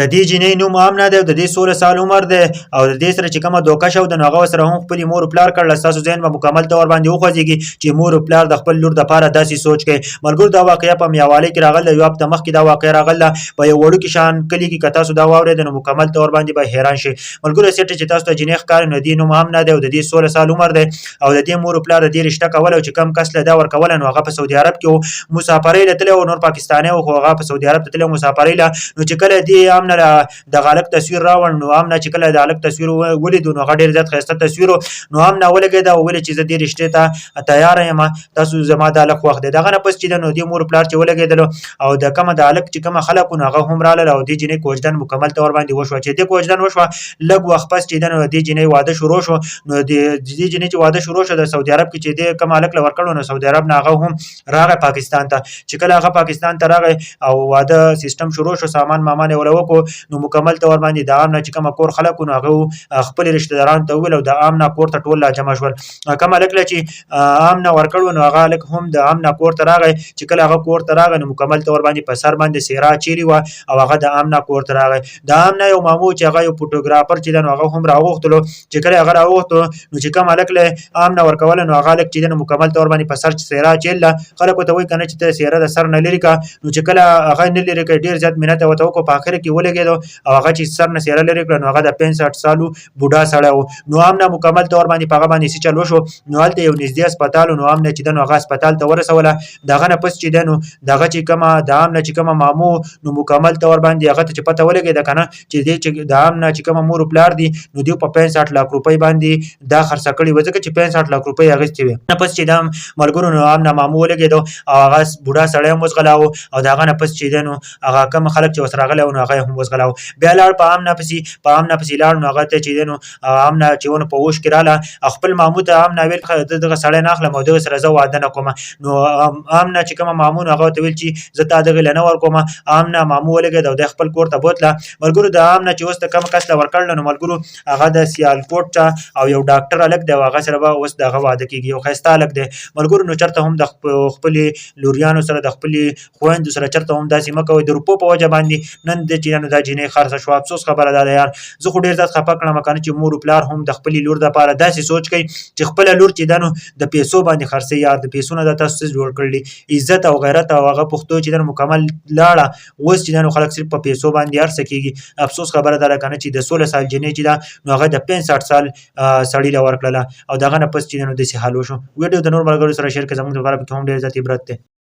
د دې جینۍ نوم آمنه دی او د دې 16 سال عمر دی او د دې سره چې کومه دوکه شو ده، نو هغه سره هم خپلې مور پلار کړله. ستاسو ذهن به مکمل طور باندې وخوځېږي چې مور پلار د خپل لور دپاره داسې سوچ کوي. ملګرو، دا واقعه په میاوالۍ کې راغله، یو هفته مخکې دا واقعه راغله په یو وړوکي شان کلي کې. که تاسو دا واورېده نو مکمل طور باندې به حیران شئ. ملګرو، سیټ چې تاسو ته جینۍ ښکاري نو د دې نوم آمنه دی او د دې 16 سال عمر دی او د دې مور پلار د دې رشته کوله او چې کم کس له دا ورکوله نو هغه په سعودي عرب کې و، مسافرۍ له تللی و. نور پاکستانی و خو هغه په سعودي عرب ته تللی و مسافرۍ له. نو چې کله دې آمنه د هلک تصویر راوړ، نو آمنه چې کله د هلک تصویر ولید نو هغه ډېر زیات ښایسته تصویر و. نو آمنه ولګېده او ویل چې زه دې رشتې ته تیاره یم، تاسو زما د هلک خوښ دی. دغه نه پس چې ده نو دې مور پلار چې ولګېدلو او د کومه د هلک چې کومه خلک نو هغه هم رالل او دې جینۍ کوژدن مکمل طور باندې وشوه. چې دې کوژدن وشوه، لږ وخت پس چې ده نو دې جینۍ واده شروع شو. نو دې جینۍ چې واده شروع شو، د سعودي عرب کې چې دې کوم هلک له ورکړو نو سعودي عرب نه هغه هم راغی پاکستان ته. چې کله هغه پاکستان ته راغی او واده سیستم شروع شو، سامان مامان یې وله وکړو، نو مکمل طور باندې د آمنه چې کومه کور خلک نو هغه خپل رشتہ داران ته وویل او د آمنه کور ته ټول راجمع شول. کوم هلک له چې آمنه ورکړو نو هغه هلک هم د آمنه کور ته راغی. چې کله هغه کور ته راغی نو مکمل طور باندې په سر باندې سیرا چیلي وه او هغه د آمنه کور ته راغی. د آمنه یو مامو چې هغه یو فوټوګرافر چې ده نو هغه هم راوغوښتلو. چې کله هغه راوغوښتو نو چې کوم هلک له آمنه ورکوله نو هغه هلک چې ده نو مکمل طور باندې په سر سیرا چیلله. خلکو ته وایي که نه چې ته سیره د سر نه لرې کړه. نو چې کله هغه نه لرې کړ، ډېر زیات منت یې ورته وکړو، په اخر کې ولګېدو او هغه چې سر نه سیره لرې کړه نو هغه د 65 سالو بوډا سړی و. نو آمنه مکمل طور باندې په هغه باندې څه چل وشو، نو هلته یو نږدې هسپتال نو آمنه چې ده نو هغه هسپتال ته ورسوله. دغه نه پس چې ده نو دغه چې کومه د آمنه چې کومه مامو نو مکمل طور باندې هغه ته چې پته ولګېده که نه چې دې چې د آمنه چې کومه مور پلار دي نو دیو په 65 لاک روپۍ باندې دا خرڅه کړې وه، ځکه چې 65 لاک روپۍ اخیستې وې. نه پس چې دا ملګرو نو آمنه مامو ولګېدو او هغه بوډا سړی هم وځغلاوه او د هغه نه پس چې ده نو هغه کوم خلک چې ورسره راغلی وو نو هغه یې هم وځغلاوه. بیا لاړ په آمنه پسې لاړ نو هغه ته چې ده نو آمنه چې ونه په اوښ کې راله او خپل مامو ته آمنه ویل زه دغه سړی نه اخلم او دغه سره زه واده نه کوم. نو آمنه چې کومه مامو نو هغه ورته ویل چې زه تا دغې له نه ورکوم. آمنه مامو ولګېده او دی خپل کور ته بوتله. ملګرو، د آمنه چې اوس د کوم کس له ورکړله نو ملګرو هغه د سیالکوټ ته او یو ډاکټر هلک دی او هغه سره به اوس د هغه واده کېږي، یو ښایسته هلک دی. ملګرو، نو چېرته هم د خپلې لوریانو سره، د خپلې خویندو سره چېرته هم داسې مه کوئ. د روپو په وجه باندې نن د چې نو دا جینۍ خرڅه شوه. افسوس خبره ده یار، زه خو ډېر زیات خفه کړم که نه چې مور و پلار هم د خپلې لور دپاره داسې سوچ کوي چې خپله لور چې ده نو د پیسو باندې خرڅوي. یار، د پیسو نه دا تاسو څه جوړ کړي؟ عزت او غیرت او هغه پښتو چې ده نو مکمل لاړه. اوس چې ده نو خلک صرف په پیسو باندې هر څه کېږي. افسوس خبره ده که نه چې د 16 سال جینۍ چې ده نو هغه د 65 سال سړي له ورکړله او دغه نه پس چې ده نو داسې حال وشو. ویډیو د نور ملګرو سره شیر کړئ، زموږ لپاره پکې هم ډېر زیات عبرت دی.